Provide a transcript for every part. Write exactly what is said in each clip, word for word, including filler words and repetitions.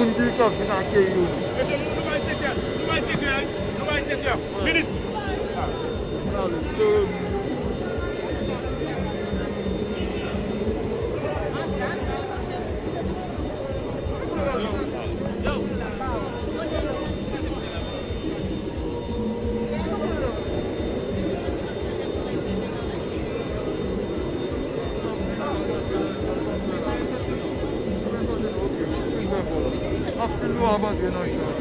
Moun ki ka vin akeyi yo. Mesye, nou, nou bay sektè, nou bay sektè, nou bay sektè. Minis. Anpil lwa ap antre nan chan.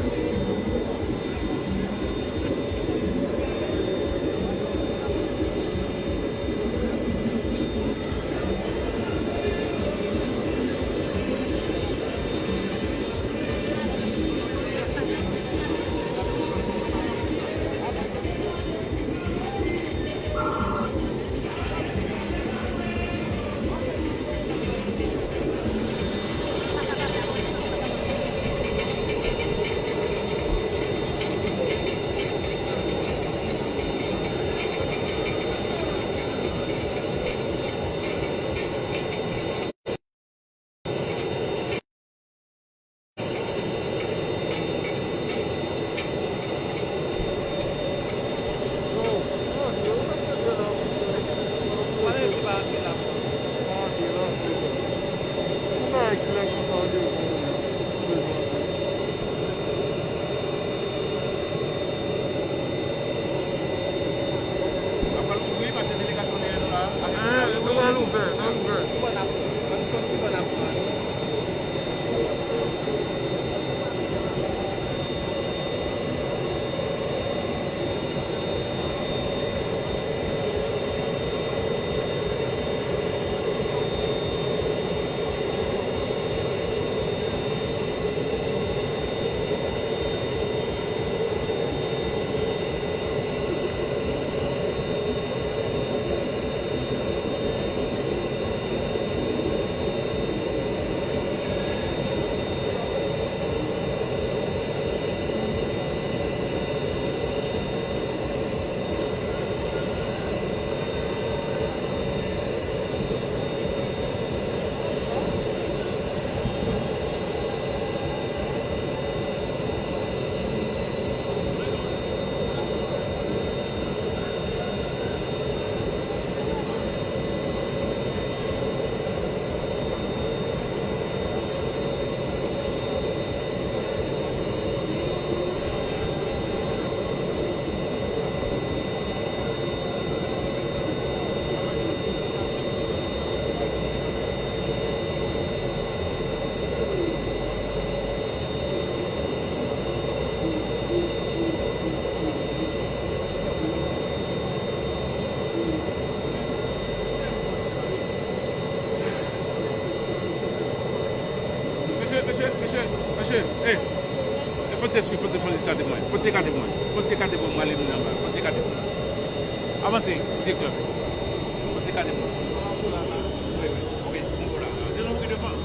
N ap pral ouvri, pase delegasyon dèyè nou la. Hein, nou pral ouvè, n ap ouvè. Mesye, mesye, mesye, mesye, ey! Fon ti eskiz, fon ti, fon ti kate mwen. Fon ti kate mwen. Fon ti kate mwen, mwen ale moun anba. Fon ti kate mwen. Avanse, direktè. Fon ti kate mwen. Wi, wi. Ok, bon, bon, la. Di nou ki devan.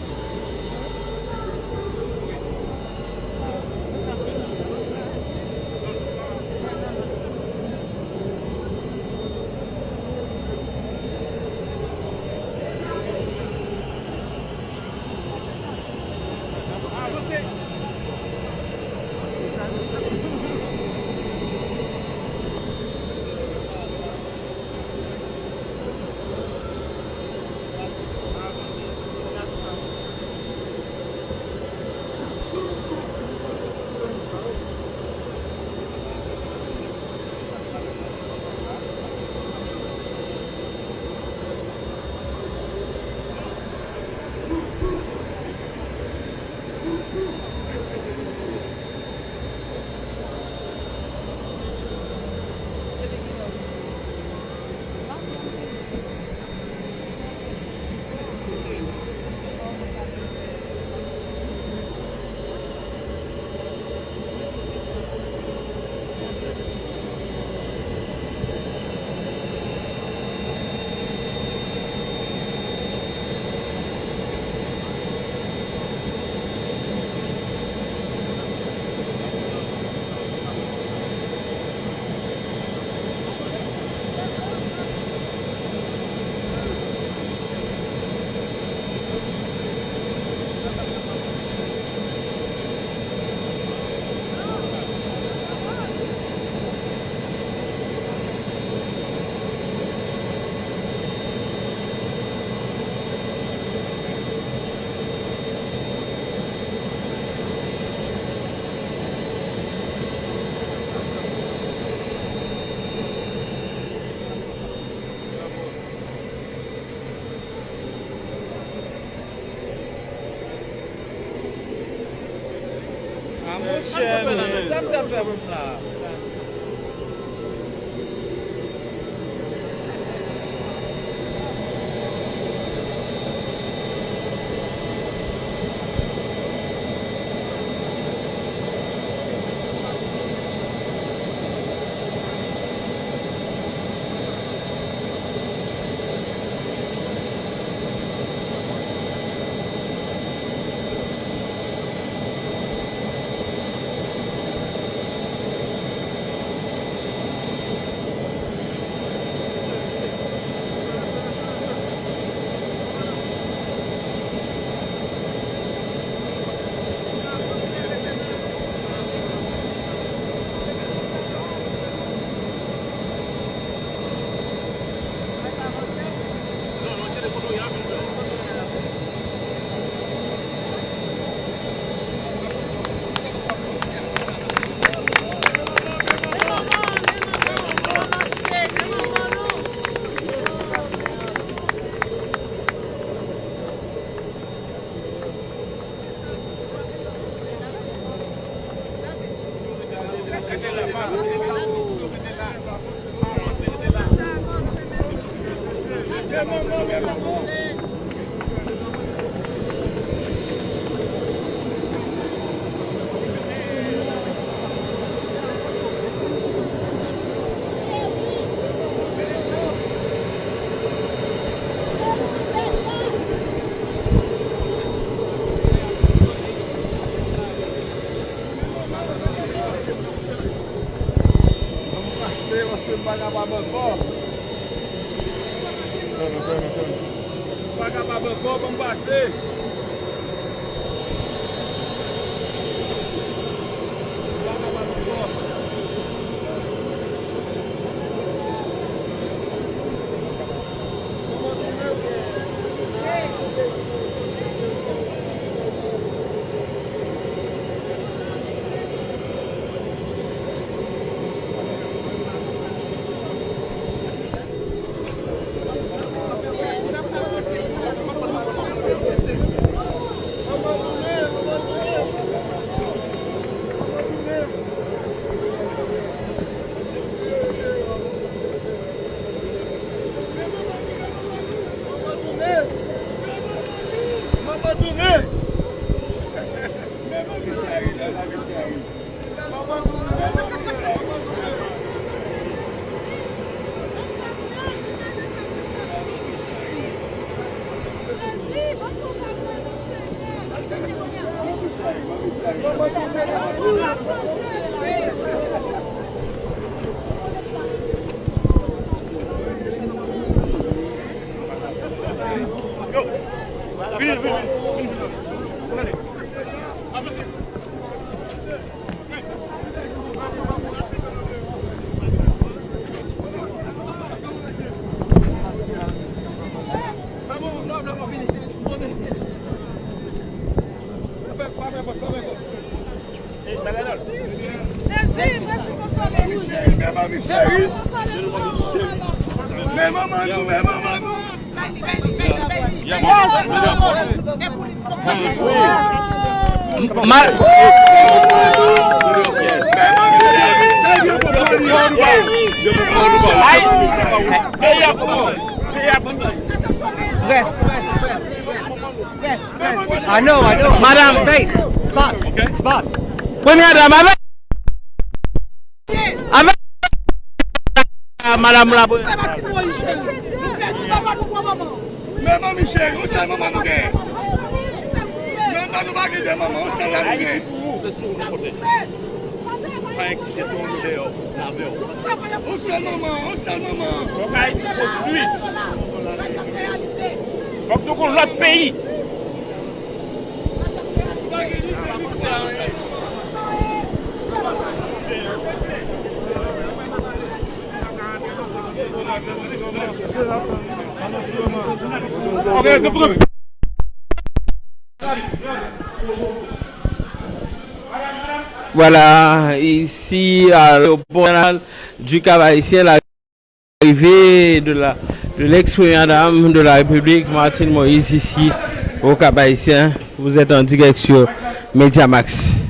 Monchè, men, sa misye ap fè moun la. Pa kapab ankò, ban m pase. Jezi, Jezi, konsole nou. Men manmi cheri. Men manman nou, men manman nou. Ma- Press, press, press, press. Press, press. I know, I know. Madam, space. Espace. Espace. Premyè dam, avèk, avèk madanm la. Men manmi cheri, yon sèl manman nou gen. Menm lè nou pa gen de manman, yon sèl la nou gen. Pa enkite tande w deyò, avè w. Yon sèl manman, yon sèl manman. Fòk Ayiti konstwi. Fòk nou gon lòt peyi. Voilà, ici à l'aéroport du Cap-Haïtien, l'arrivée de la, de l'ex-première dame de la République, Martine Moïse, ici au Cap-Haïtien. Vous êtes en direct sur Mediamax.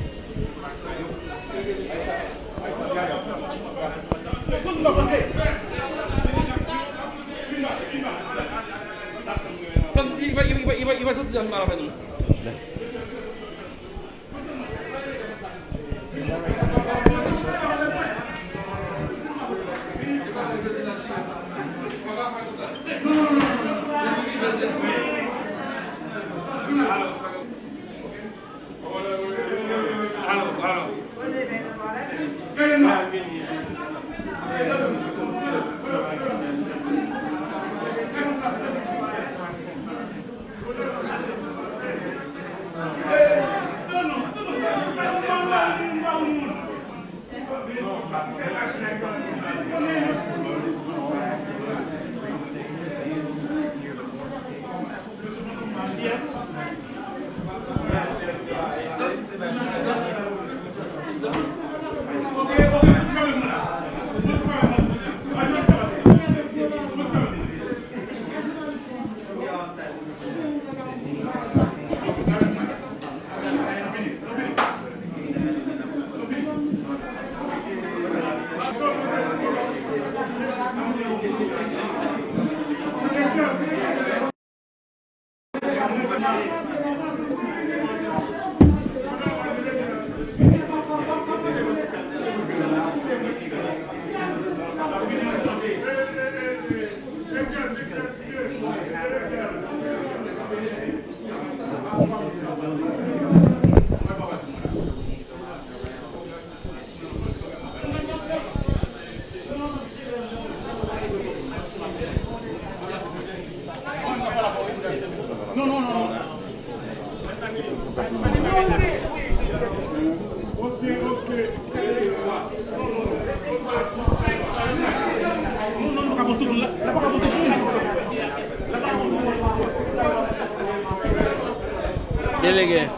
Delege.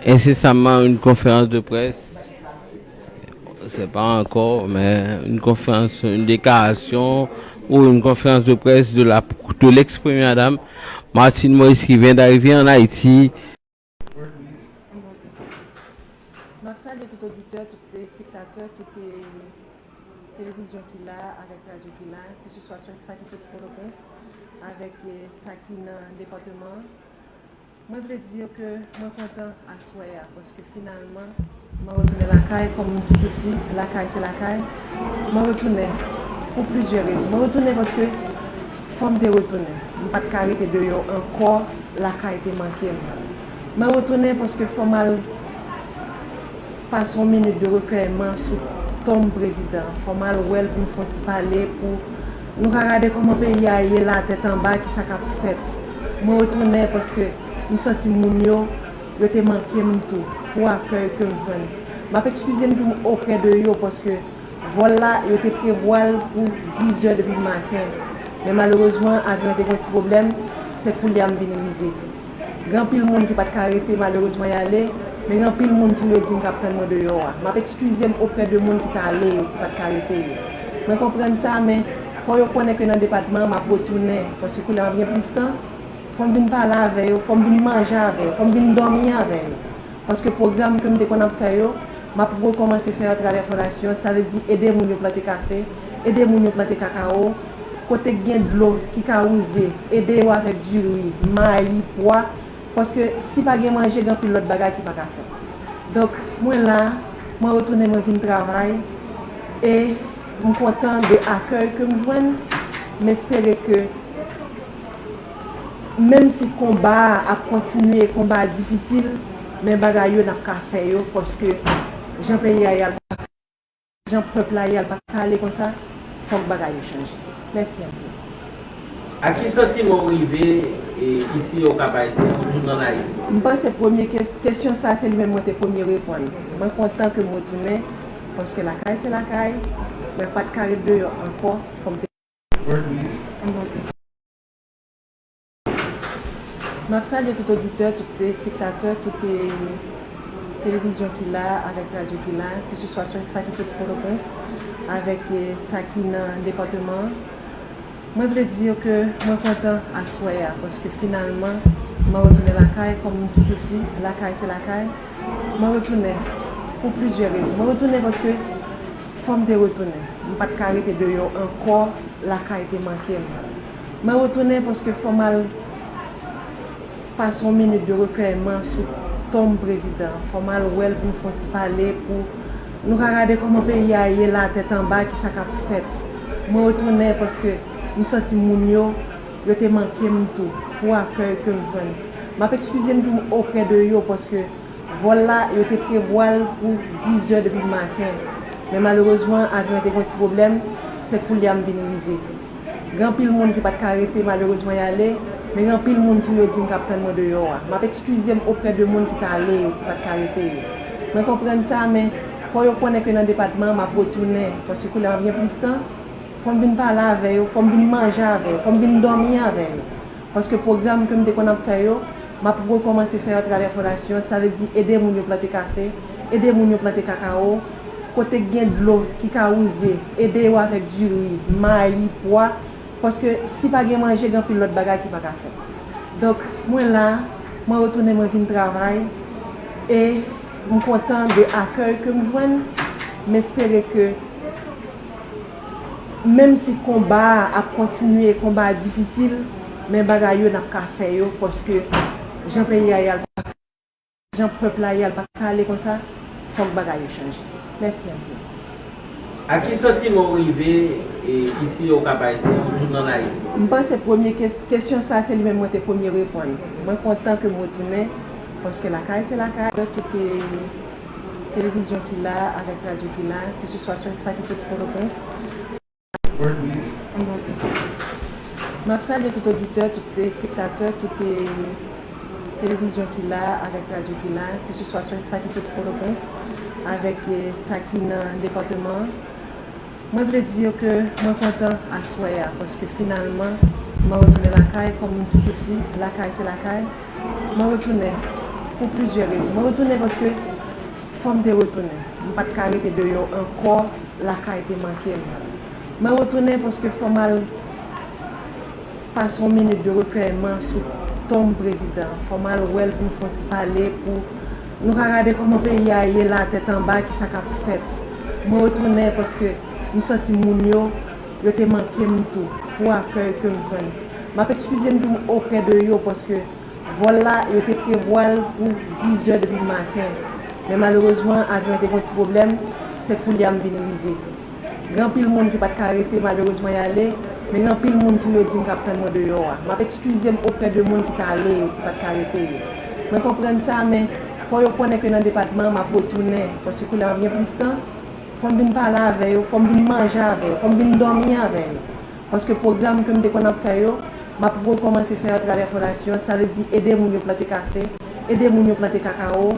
Incessamment, une conférence de presse. C'est pas encore, mais une conférence, une déclaration ou une conférence de presse de la, de l'ex-première dame, Martine Moïse, qui vient d'arriver en Haïti. M ap salye tout oditè, tout telespektatè, tout, eh, televizyon ki la, avèk radyo ki la, keseswa sa ki soti Pòtoprens, avèk, eh, sa ki nan depatman an. Mwen vle di ke mwen kontan aswè a, paske finalman, mwen retounen lakay, kòm m toujou di, lakay se lakay. Mwen retounen pou plizyè rezon. Mwen retounen paske fò m te retounen. M pa t ka rete deyò ankò, lakay te manke m. Mwen retounen paske fò m al pase yon minit de rekèyman sou tonm prezidan. Fò m al wè l pou m fè yon ti pale, pou nou ka gade kòman peyi a ye la, tèt anba, kisa k ap fèt. Mwen retounen paske m santi moun yo, yo te manke m tou, pou akèy ke m jwenn. M ap ekskize m tou oprè de yo, paske vòl la, yo te prevwa l pou diz è depi maten. Men malerezman, avyon an te gen yon ti pwoblèm, se koulye a m vin rive. Gen anpil moun ki pa t ka rete, malerezman, y ale, men gen anpil moun tou yo di m k ap tann mwen deyò a. M ap ekskize m oprè de moun ki t ale yo, ki pa t ka rete yo. Mwen konprann sa, men fò yo konnen ke nan depatman an, m ap retounen, paske koulye a m ap gen plis tan, fò m vin pale avè yo, fò m vin manje avè yo, fò m vin dòmi avè yo. Paske pwogram ke m te konn ap fè yo, m ap rekòmanse fè yo atravè fondasyon an, sa vle di ede moun yo plante kafe, ede moun yo plante kakawo, kote k gen dlo ki ka wouze, ede yo avèk diri, mayi, pwa, paske si pa gen manje, gen anpil lòt bagay ki pa ka fèt. Donk, mwen la, mwen retounen, mwen vin travay, e m kontan de akèy ke m jwenn, m espere ke Menm si konba a ap kontinye, konba a difisil, men bagay yo n ap ka fè yo, paske jan peyi a ye a l pa, jan pèp la ye a l pa ka ale konsa, fòk bagay yo chanje. Mèsi anpil. Ak ki santiman w rive, e, isi Okap Ayisyen, ou tounen ann Ayiti? M panse premye kes-, kesyon sa, se li menm mwen te premye reponn. Mwen kontan ke m retounen, paske lakay se lakay, mwen pa t ka ret deyò ankò, fò m te M ap salye tout oditè, tout telespektatè, tout, eh, televizyon ki la, avèk radyo ki la, keseswa sa ki soti Pòtoprens, avèk, eh, sa ki nan depatman an. Mwen vle di ke mwen kontan aswè a, paske finalman, mwen retounen lakay, kòm m toujou di, lakay se lakay. Mwen retounen Pou plizyè rezon. Mwen retounen paske fò m te retounen. M pa t ka rete deyò ankò, lakay te manke m. Mwen retounen paske fò m al pase yon minit de rekèyman sou tonm prezidan. Fò m al wè l pou m fè yon ti pale, pou nou ka gade kòman peyi a ye la, tèt anba, kisa k ap fèt. Mwen retounen paske m santi moun yo, yo te manke m tou, pou akèy ke m jwenn. M ap ekskize m tou oprè de yo, paske vòl la, yo te prevwa l pou dizè depi maten. Men malerezman, avyon an te gen yon ti pwoblèm, se koulye a m vin rive. Gen anpil moun ki pa t ka rete, malerezman, y ale, men gen anpil moun tou yo di m k ap tann mwen deyò a. M ap ekskize m oprè de moun ki t ale yo, ki pa t ka rete yo. Mwen konprann sa, men fò yo konnen ke nan depatman an, m ap retounen, paske koulye a m ap gen plis tan, fò m vin pale avè yo, fò m vin manje avè yo, fò m vin dòmi avè yo. Paske pwogram ke m te konn ap fè yo, m ap rekòmanse fè yo atravè fondasyon an, sa vle di ede moun yo plante kafe, ede moun yo plante kakawo, kote k gen dlo ki ka wouze, ede yo avèk diri, mayi, pwa, paske si pa gen manje, gen anpil lòt bagay ki pa ka fèt. Donk, mwen la, mwen retounen, mwen vin travay, e m kontan de akèy ke m jwenn, m espere ke menm si konba a ap kontinye, konba a difisil, men bagay yo n ap ka fè yo, paske jan peyi a ye a, l pa, jan pèp la ye a, l pa ka ale konsa, fòk bagay yo chanje. Mèsi anpil. A ki santiman w rive, e, isi o Kap Ayisyen, ou tounen ann Ayiti? M panse premye kes-, kesyon sa, se li menm mwen te premye reponn. Mwen kontan ke m retounen, paske lakay se lakay, tout, e, televizyon ki la, avèk radyo ki la, keseswa sa ki soti Pòtoprens. M ap salye tout oditè, tout telespektatè, tout, e, televizyon ki la, avèk radyo ki la, keseswa sa ki soti Pòtoprens, avèk, e, sa ki nan depatman an. Mwen vle di yo ke mwen kontan aswè a, paske finalman, mwen retounen lakay, kòm m toujou di, lakay se lakay. Mwen retounen pou plizyè rezon. Mwen retounen paske fò m te retounen. M pa t ka rete deyò ankò, lakay te manke m. Mwen retounen paske fò m al pase yon minit de rekèyman sou tonm prezidan. Fò m al wè l pou m fè yon ti pale, pou nou ka gade kòman peyi a ye la, tèt anba, kisa k ap fèt. Mwen retounen paske m santi moun yo, yo te manke m tou, pou akèy ke m jwenn. M ap ekskize m tou oprè de yo, paske vòl la, yo te prevwa l pou dizè depi maten. Men malerezman, avyon an te gen yon ti pwoblèm, se koulye a m vin rive. Gen anpil moun ki pa t ka rete, malerezman, y ale, men gen anpil moun tou yo di m k ap tann mwen deyò a. M ap ekskize m oprè de moun ki t ale yo, ki pa t ka rete yo. Mwen konprann sa, men fò yo konnen ke nan depatman an, m ap retounen, paske koulye a m ap gen plis tan, fò m vin pale avè yo, fò m vin manje avè yo, fò m vin dòmi avè yo. Paske pwogram ke m te konn ap fè yo, m ap rekòmanse fè yo atravè fondasyon an, sa vle di ede moun yo plante kafe, ede moun yo plante kakawo,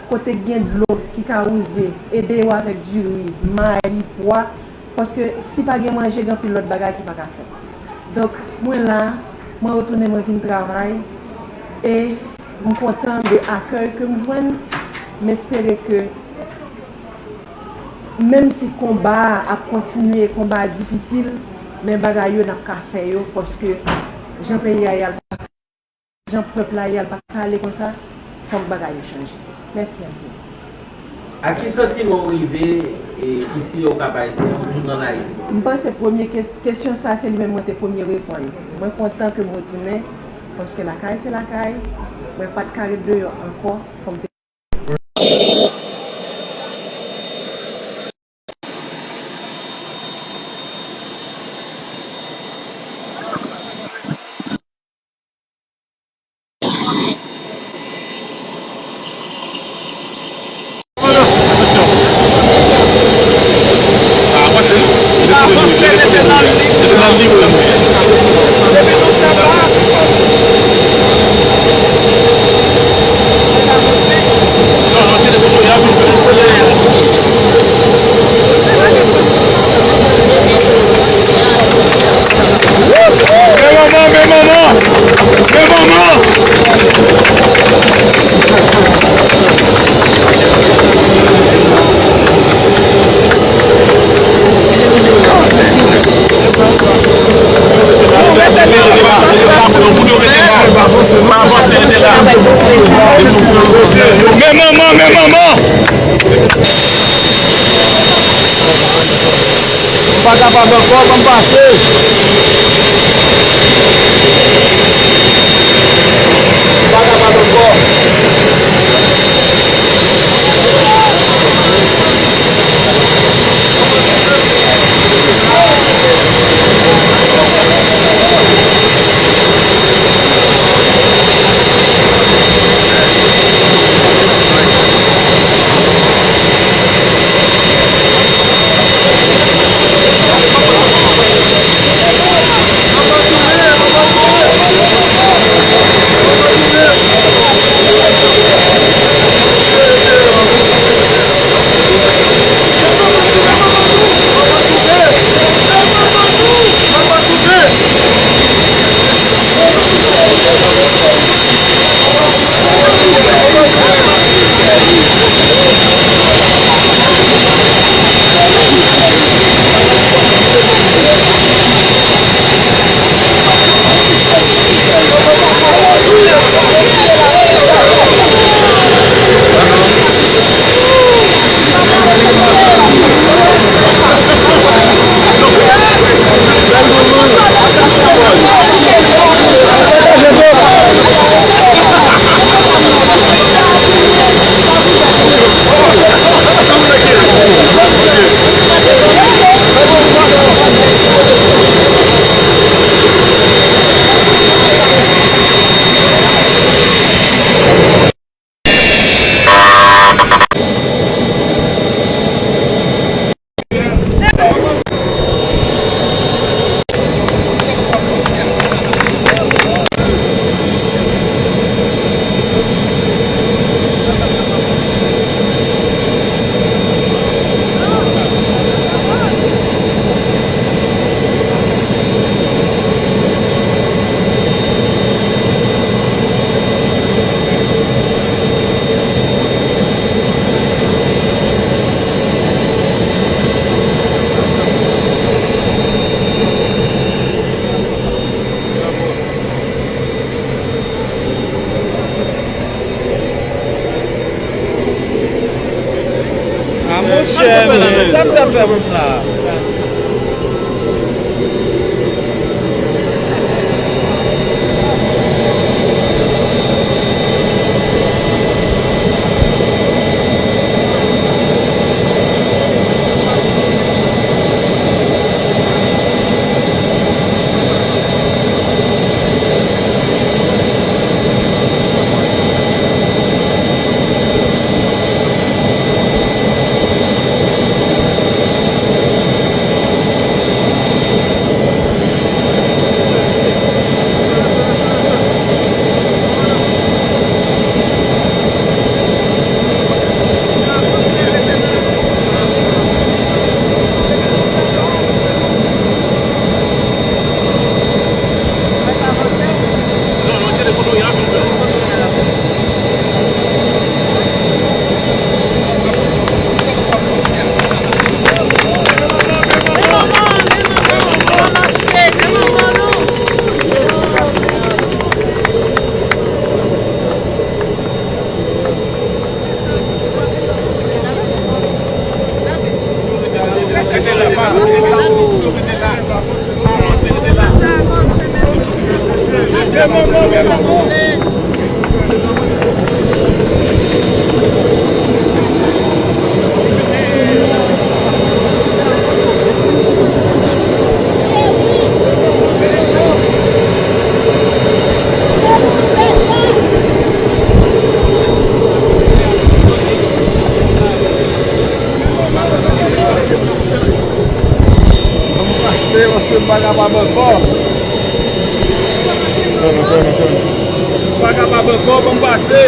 kote k gen dlo ki ka wouze, ede yo avèk diri, mayi, pwa, paske si pa gen manje, gen anpil lòt bagay ki pa ka fèt. Donk, mwen la, mwen retounen, mwen vin travay, e m kontan de akèy ke m jwenn, m espere ke menm si konba a ap kontinye, konba a difisil, men bagay yo n ap ka fè yo, paske jan peyi a ye a, l pa, jan pèp la ye a, l pa ka ale konsa, fòk bagay yo chanje. Mèsi anpil. A ki santiman w rive, e, isi o Kap Ayisyen, ou tounen ann Ayiti? M panse premye kes-, kesyon sa, se li menm mwen te premye reponn. Mwen kontan ke m retounen, paske lakay se lakay, mwen pa t ka ret deyò ankò, fò m te Men manman, men manman, men manman. Pa kapab ankò, ban m pase. Pa kapab ankò. A monchè, men sa m sa fè moun la. Ban m pase, paske m pa kapab ankò. Fèmen, fèmen, fèmen. M pa kapab ankò, ban m pase.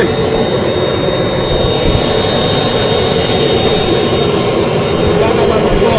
M pa kapab ankò.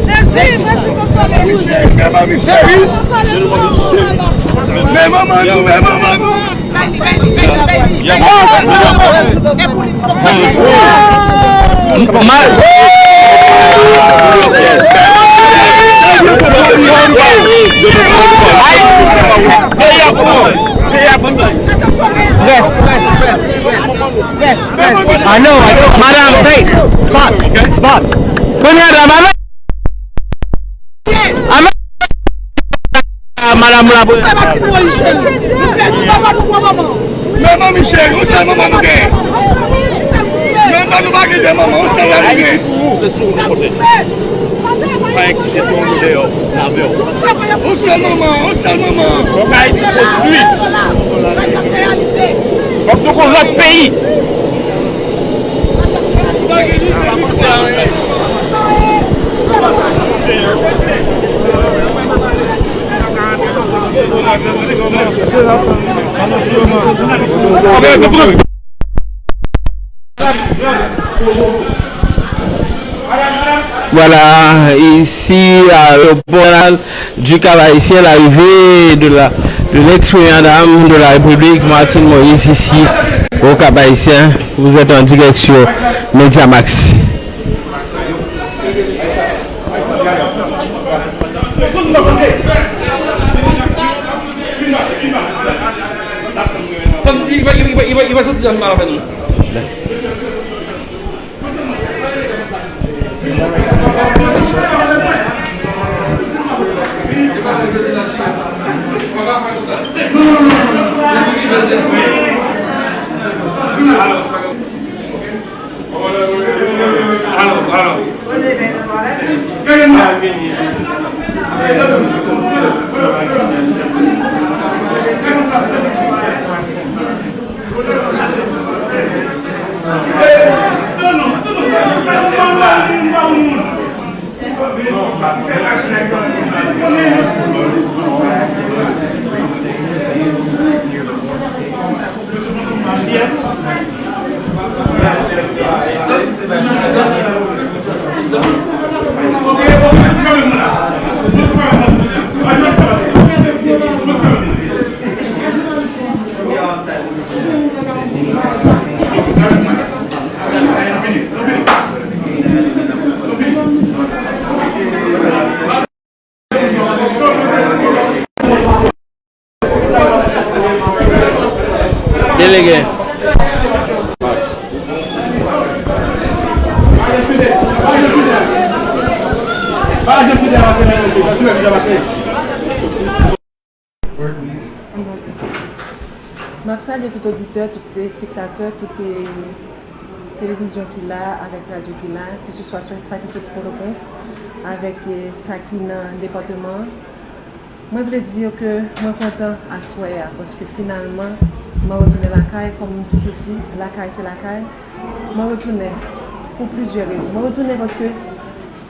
Jezi, Jezi, konsole nou. Konsole nou, papa. Men manman nou, men manman nou. Yes, yes, yes, yes, yes. I know, I know. Madam, please. Spot, spot. Kounye a, madam. Ah, madam la. Papa ti mwen cheri. Nou pèdi papa nou pran manman. Men manmi cheri, yon sèl manman nou gen. Men manman nou pa gen de manman, yon sèl la nou gen. Se sou nou kote. Pa enkyete pou nou deyò avè w. Yon sèl manman, yon sèl manman. Fòk Ayiti konstwi. Fòk nou gon lòt peyi. Voilà, ici à l'aéroport du Cap-Haïtien, l'arrivée de la, de l'ex-première dame de la République, Martine Moïse, ici au Cap-Haïtien. Vous êtes en direct sur Mediamax. Delege. M ap salye tout oditè, tout telespektatè, tout, eh, televizyon ki la, avèk radyo ki la, keseswa sa ki soti Pòtoprens, avèk, eh, sa ki nan depatman an. Mwen vle di yo ke mwen kontan aswè a, paske finalman, mwen retounen lakay, kòm m toujou di, lakay se lakay. Mwen retounen pou plizyè rezon. Mwen retounen paske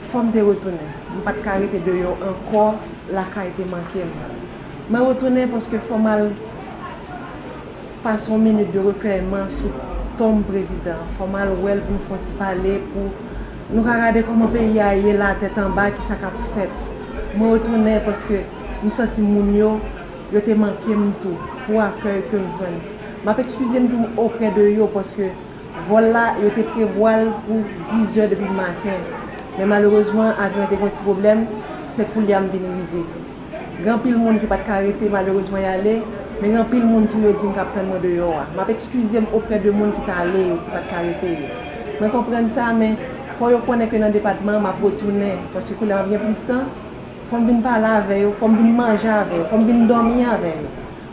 fò m te retounen. M pa t ka rete deyò ankò, lakay te manke m. Mwen retounen paske fò m al pase yon minit de rekèyman sou tonm prezidan an. Fò m al wè l pou m fè yon ti pale, pou nou ka gade kòman peyi a ye la, tèt anba, kisa k ap fèt. Mwen retounen paske m santi moun yo, yo te manke m tou, pou akèy ke m jwenn. M ap ekskize m tou oprè de yo, paske vòl la, yo te prevwa l pou dizè depi maten. Men malerezman, avyon an te gen yon ti pwoblèm, se koulye a m vin rive. Gen anpil moun ki pa t ka rete, malerezman, y ale, men gen anpil moun tou yo di m k ap tann mwen deyò a. M ap ekskize m oprè de moun ki t ale yo, ki pa t ka rete yo. Mwen konprann sa, men Fò yo konnen ke nan depatman an, m ap retounen, paske kounye a m ap gen plis tan. Fò m vin pale avè yo, fò m vin manje avè yo, fò m vin dòmi avè yo.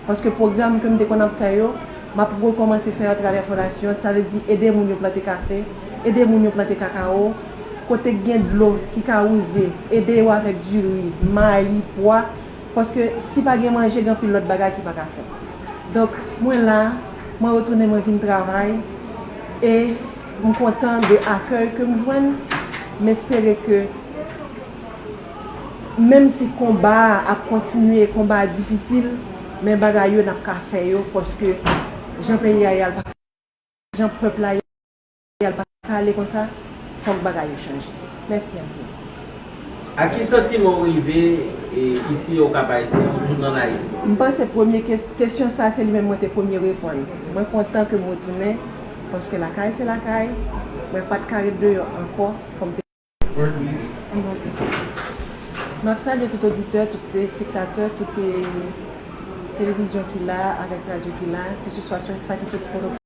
Paske pwogram ke m te konn ap fè yo, m ap rekòmanse fè yo atravè fondasyon an, sa vle di ede moun yo plante kafe, ede moun yo plante kakawo, kote k gen dlo ki ka wouze, ede yo avèk diri, mayi, pwa, paske si pa gen manje, gen anpil lòt bagay ki pa ka fèt. Donk, mwen la, mwen retounen, mwen vin travay, e m kontan de akèy ke m jwenn. M espere ke, menm si konba a ap kontinye, konba a difisil, men bagay yo n ap ka fè yo, paske jan peyi a ye a, l pa, jan pèp la ye a, l pa ka ale konsa, fòk bagay yo chanje. Mèsi anpil. Ak ki santiman w rive e, isi Okap Ayisyen, ou tounen ann Ayiti? M panse premye kes- kesyon sa, se li menm mwen te premye reponn. Mwen kontan ke m retounen, paske lakay se lakay, mwen pa t ka ret deyò ankò, fò m te. Ok. M ap salye tout oditè, tout telespektatè, tout e, televizyon ki la, avèk radyo ki la, keseswa sa ki soti Pòtoprens.